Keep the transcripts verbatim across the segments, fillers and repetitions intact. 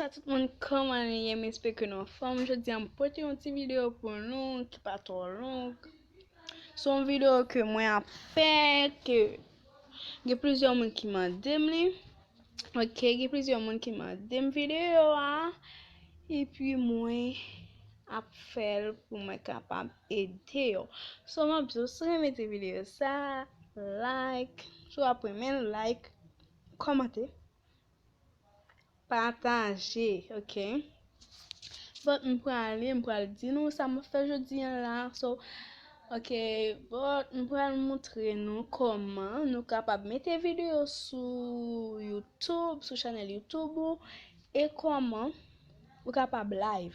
Sa tout moun, kòman nou ye? M espere ke nou anfòm. Jodi a m pote yon ti videyo pou nou ki pa twò long. Se yon videyo ke mwen ap fè, ke gen plizyè moun ki mande m li. Ok, gen plizyè moun ki mande m videyo a. Epi mwen ap fè l pou mwen kapab ede yo. So, m ap jis remete videyo sa, like. Si w ap renmen l, like, kòmante, pataje, ok? But m prale, m pral di nou sa m ap fè jodi a la. So, ok, but m pral montre nou kòman nou kapab mete videyo sou YouTube, sou chanèl YouTube ou, e kòman ou kapab live.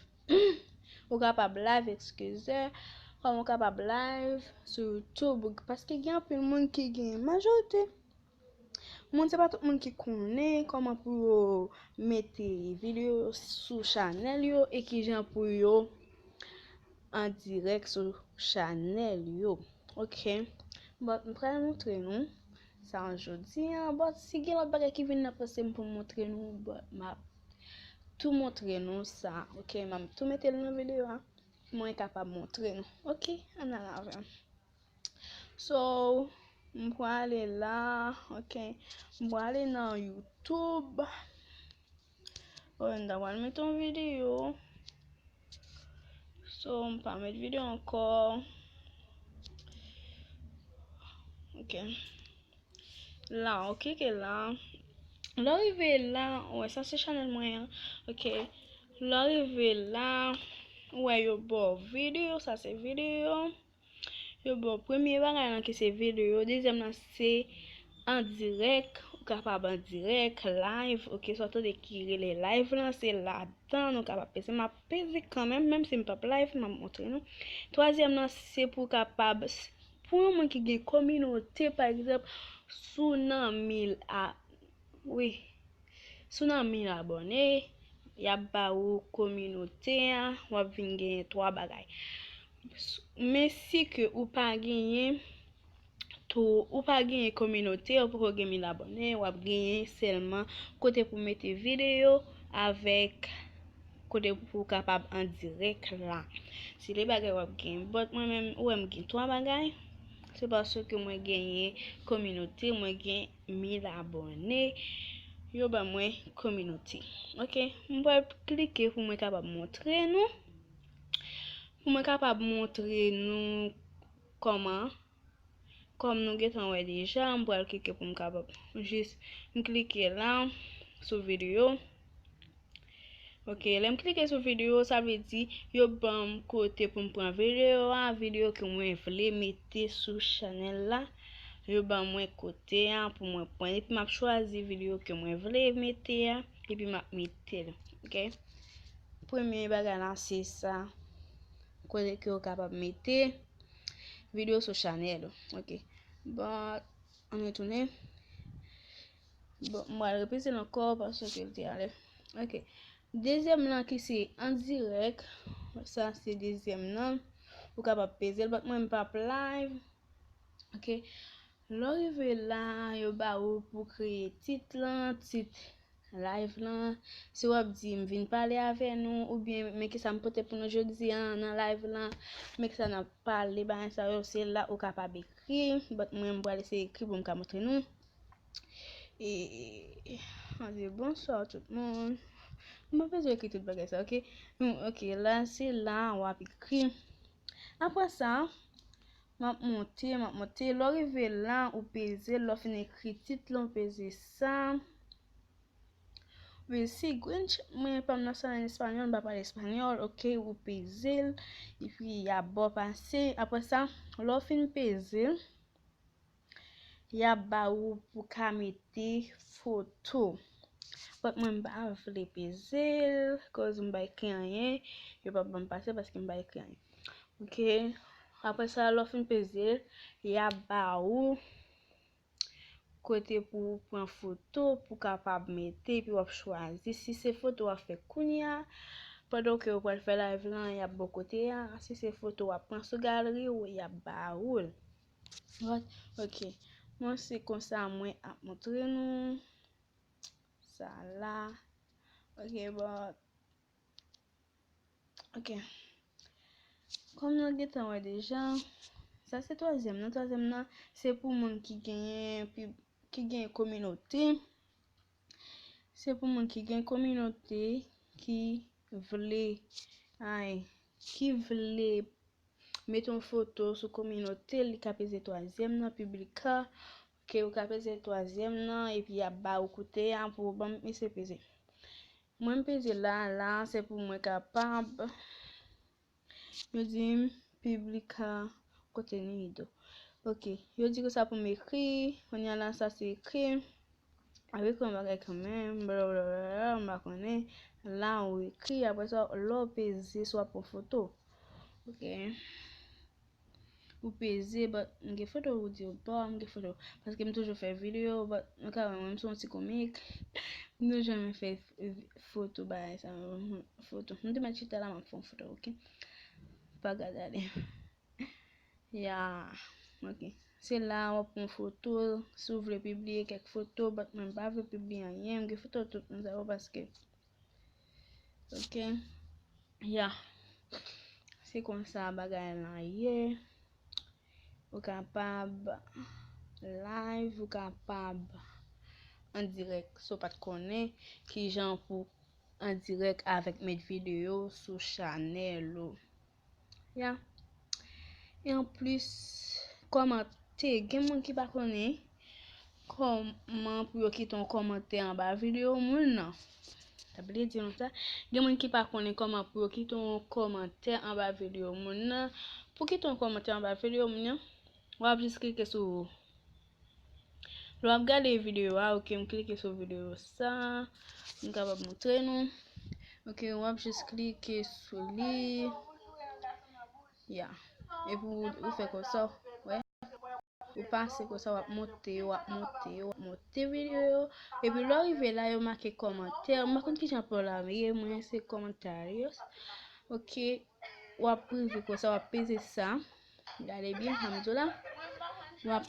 Ou kapab live, eskize, kòman ou kapab live sou YouTube, paske gen anpil moun ki gen, majorite moun, se pa tout moun ki konnen kòman pou yo mete videyo sou chanèl yo e kijan pou yo an dirèk sou chanèl yo. Ok. But m pral montre nou sa jodi a. But si gen lòt bagay ki vin nan panse m pou m montre nou, but m ap tou montre nou sa. Ok, m ap tou mete l nan videyo a pou mwen kapab montre nou. Ok, ann al avè m. So, m prale la, ok. M prale nan YouTube. Oh, m ta pral met yon videyo. So, m pa met videyo ankò. Ok. La, ok, ke la. Lè w rive la, wè, sa se chanèl mwen an. Ok. Lè w rive la, wè, yo ba w videyo, sa se videyo. Yo ba w premye bagay lan ki se videyo, dezyèm lan se an dirèk, ou kapab an dirèk, live, ok, sa w tande ki rele live lan, se ladan nou kapab peze. M ap peze kanmenm, menm si m p ap live, m ap montre nou. Twazyèm lan se pou w kapab, s- pou yon moun ki gen kominote, pa egzanp, si w nan mil a, wi, si w nan mil abòne, y ap ba ou kominote a, w ap vin genyen twa bagay. Men si ke ou pa genyen, tou, ou pa genyen kominote, ou poko gen mil abòne, w ap genyen sèlman kote pou mete videyo avèk kote pou w kapab an dirèk la. Se de bagay w ap genyen. But mwen menm, ou wè m gen twa bagay. Se paske mwen genyen kominote, mwen gen mil abòne. Yo ban mwen kominote. Ok, m pral klike pou mwen kapab montre nou. Pou mwen kapab montre nou kòman, kòm nou gentan wè deja, m pral klike pou m kapab jis, m klike la, sou videyo. Ok, lè m klike sou videyo, sa vle di yo ban m kote pou m pran videyo a, videyo ke mwen vle mete sou chanèl la. Yo ban mwen kote a pou mwen pran, epi m ap chwazi videyo ke mwen vle mete a, epi m ap mete l, ok? Premye bagay la, se sa, kote ke w kapab mete videyo sou chanèl ou, ok? Bon, ann retounen. Bon, m pral repeze l ankò paske l te ale. Ok. Dezyèm lan ki se an dirèk. Sa se dezyèm lan. Ou kapab peze l, but mwen m p ap live. Ok. Lè w rive la, yo ba ou pou kreye tit lan, tit live lan. Si w ap di, "M vin pale avè nou," oubyen, "Men kisa m pote pou nou jodi a nan live lan, men kisa n ap pale," bagay sa yo, se la ou kapab ekri. But mwen, m pral eseye ekri pou m ka montre nou. E, ann di, "Bonswa tout moun." M pa bezwen ekri tout bagay sa, ok? Mm, ok, la, se la w ap ekri. Apre sa, m ap monte, m ap monte. Lè w rive la, ou peze, lè w fin ekri tit lan, ou peze sa. Ou peze seguinte, mwen pa m nan sa an espanyòl, m pa pale espanyòl, ok, ou peze l, epi y ap ba w pase. Apre sa, lè w fin peze l, y ap ba ou pou ka mete foto. But mwen m pa vle peze l, koz m pa ekri anyen, yo p ap ban m pase paske m pa ekri anyen. Ok, apre sa, lè w fin peze l, y ap ba ou kote pou w pran foto, pou kapab mete, epi w ap chwazi. Si se foto w ap fè kounye a, pandan ke w pral fè live lan, y ap ba w kote a. Si se foto w ap pran sou galri w, y ap ba ou l. Right? Ok. Mwen, se konsa mwen ap montre nou sa la. Ok, bon. Ok. Kòm nou gentan wè deja, sa se twazyèm nan. Twazyèm nan, se pou moun ki genyen, ki genyen kominote. Se pou moun ki gen kominote, ki vle, ay, ki vle met yon foto sou kominote, li ka peze twazyèm nan, piblika. Ok, ou ka peze twazyèm nan, epi y ap ba ou kote a pou w ban m eseye peze. Mwen, m peze la, la, se pou mwen kapab, yo di m, piblika, kontenido. Ok, yo di konsa pou m ekri, kounye a la, sa se ekri. Avèk yon bagay kanmenm, blablabla, m pa konnen. La, ou ekri, apre sa, lè w peze, si w ap pran foto. Ok. Ou peze, but m gen foto, ou di ou pa, m gen foto. Paske m toujou fè videyo, but nou ka wè mwen, m se yon ti komik. M toujou renmen fè foto, bagay sa, foto. M te mèt chita la, m ap fè yon foto, ok? Pa gade ale. Ya, ok. Se la w ap pran foto, si w vle pibliye kèk foto, but mwen pa vle pibliye anyen, m gen foto tout moun sa yo paske, ok, ya. Se konsa bagay lan ye. Ou kapab live, ou kapab an dirèk, si w pa t konnen kijan pou an dirèk avèk met videyo sou chanèl ou. Ya. E anplis, kòmante. Gen moun ki pa konnen kòman pou yo kite yon kòmantè anba videyo moun nan. Sa vle di nou sa. Gen moun ki pa konnen kòman pou yo kite yon kòmantè anba videyo moun nan. Pou kite yon kòmantè anba videyo moun nan, w ap jis klike sou Lè w ap gade videyo a, ok, m klike sou videyo sa, m kapab montre nou. Ok, w ap jis klike sou li. Ya. Epi ou, ou fè konsa, wè. Ou pase konsa, w ap monte, w ap monte, w ap monte videyo yo. Epi lè w rive la, yo make kòmantè. M pa konn kijan pou la ye, mwen se comentarios. Ok, w ap rive konsa, w ap peze sa. Gade byen, sa m di w la. W ap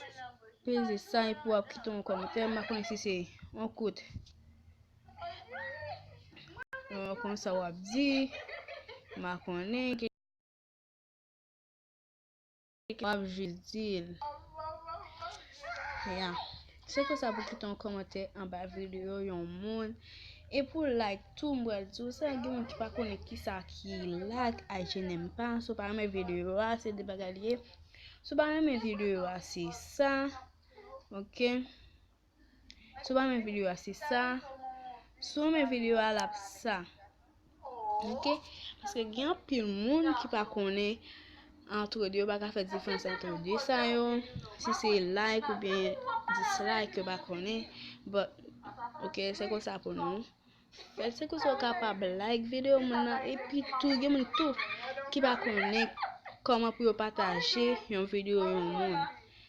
peze sa epi w ap kite yon kòmantè. M pa konnen si se yon kout. Yon konsa w ap di. M pa konnen. W ap jis di l. Ya. Se konsa pou kite yon kòmantè anba videyo yon moun. E pou like tou, m pral di w sa, gen moun ki pa konnen kisa ki like, ay, je n'aime pas. Si w pa renmen videyo a, se de bagay li ye. Si w pa renmen videyo a, se sa. Ok. Si w pa renmen videyo a, se sa. Si w renmen videyo a, l ap sa. Ok? Paske gen anpil moun ki pa konnen antre de, yo pa ka fè diferans antre de sa yo. Si se like oubyen dislike, yo pa konnen. But, ok, se konsa pou nou. Fè se konsa w kapab like videyo moun nan. Epi tou, gen moun tou ki pa konnen kòman pou yo pataje yon videyo yon moun.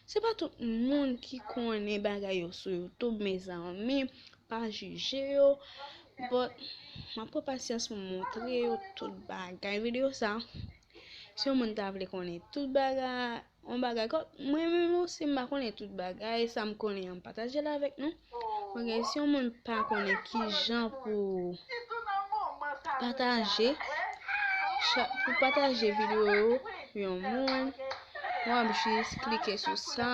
Se pa tout moun ki konnen bagay yo sou YouTube, mezanmi. Pa jije yo. But, m ap pran pasyans pou m montre yo tout bagay. Videyo sa, si yon moun ta vle konnen tout bagay, yon bagay kò, mwen menm osi m pa konnen tout bagay, sa m konnen an m pataje l avèk nou. Ok, si yon moun pa konnen kijan pou pataje, cha-, pou pataje videyo yo, yon moun, w ap jis klike sou sa.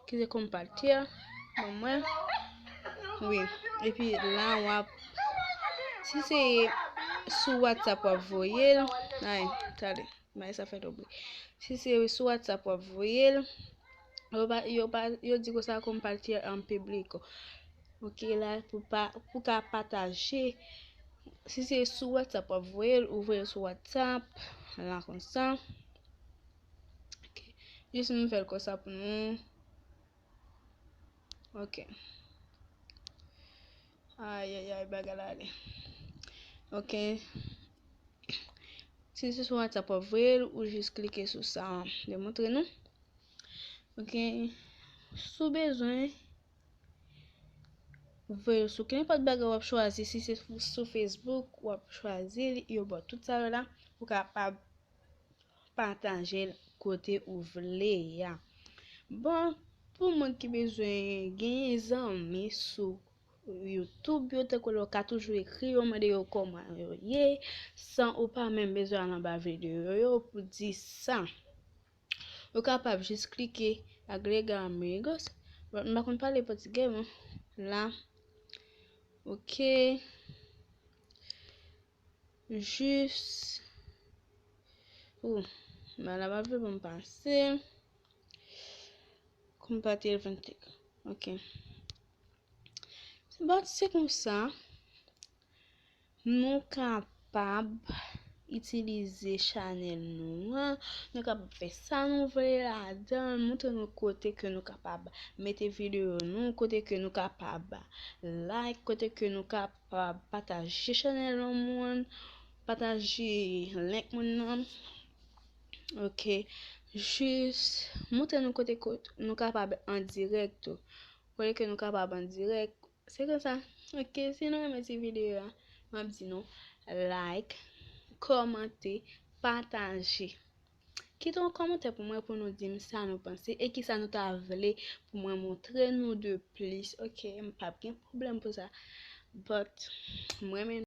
Ki se konpatè ban mwen. Wi. Epi la w ap, si se sou WhatsApp w ap voye l, ay, tande, bay sa fè twòp bri. Si se sou WhatsApp w ap voye l, yo pa, yo pa, yo di konsa konpatè an piblik. Ok, la pou pa, pou ka pataje. Si se sou WhatsApp w ap voye l, ou voye l sou WhatsApp, la konsa. Ok. Jis nou fè l konsa pou nou. Ok. Ayayay, bagay la ale. Ok. Si se sou WhatsApp w ap voye l, ou jis klike sou sa, m te montre nou. Ok. Si w bezwen voye l sou kenenpòt bagay w ap chwazi, si se sou Facebook, w ap chwazi l, yo ba w tout sa yo la, ou kapab pataje l kote ou vle a. Bon, pou moun ki bezwen genyen zanmi sou YouTube yo, tankou lè w ka toujou ekri yo, mande yo kòman yo ye, san ou pa menm bezwen al anba videyo yo pou di sa. Ou kapab jis klike agregar amigos. Bon, m pa konn pale pòtigè, men la. Ok. Jis. Ou, mwen la pa vle pou m pase. Compartilhar vinte. Ok. Bon, se konsa. Nou kapab itilize chanèl nou an. Nou kapab fè sa nou vle ladan l, montre nou kote ke nou kapab mete videyo nou, kote ke nou kapab like, kote ke nou kapab pataje chanèl yon moun, pataje link moun nan. Ok. Jis montre nou kote, kote nou kapab an dirèk tou. Kote ke nou kapab an dirèk. Se konsa. Ok, si nou renmen ti videyo a, m ap di nou like, kòmante, pataje. Kite yon kòmantè pou mwen, pou nou di m sa nou panse e kisa nou ta vle pou mwen montre nou de plis. Ok, m p ap gen pwoblèm pou sa. But, m renmen